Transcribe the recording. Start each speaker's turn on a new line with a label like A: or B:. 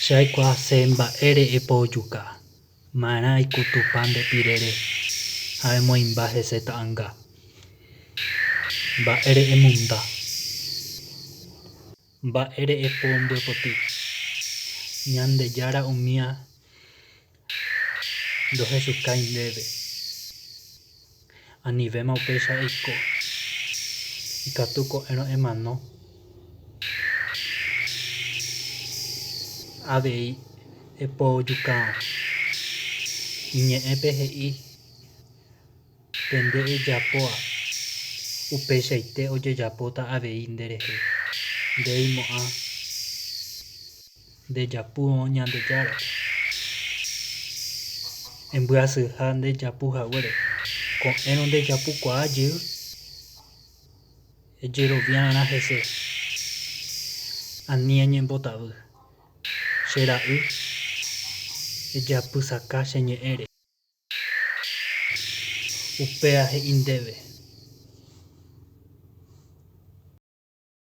A: Che aikuaase mba'ére epojuka, ma'erã aikutupa nde pirére ha emoĩmba hese ta'ãnga. Mba'ére emunda. Mba'ére epombyepoti. Ñandejára umía ndohechukái ndéve. Anivéma upéicha eiko. Ikatu ko'ẽrõ emano. Avei epojukárõ. Iñe'ẽpe he'i pe nde ejapóva, upeichaite ojejapóta avei nderehe. Ndeimo'ã ndejapúrõ Ñandejárape. Embyasyha ndejapu haguére. Ko'ẽrõ ndejapukuaa jey ejeroviarã hese. Ani eñembotavy. Che ra'y, ejapysaka che ñe'ẽre. Upéva he'i ndéve.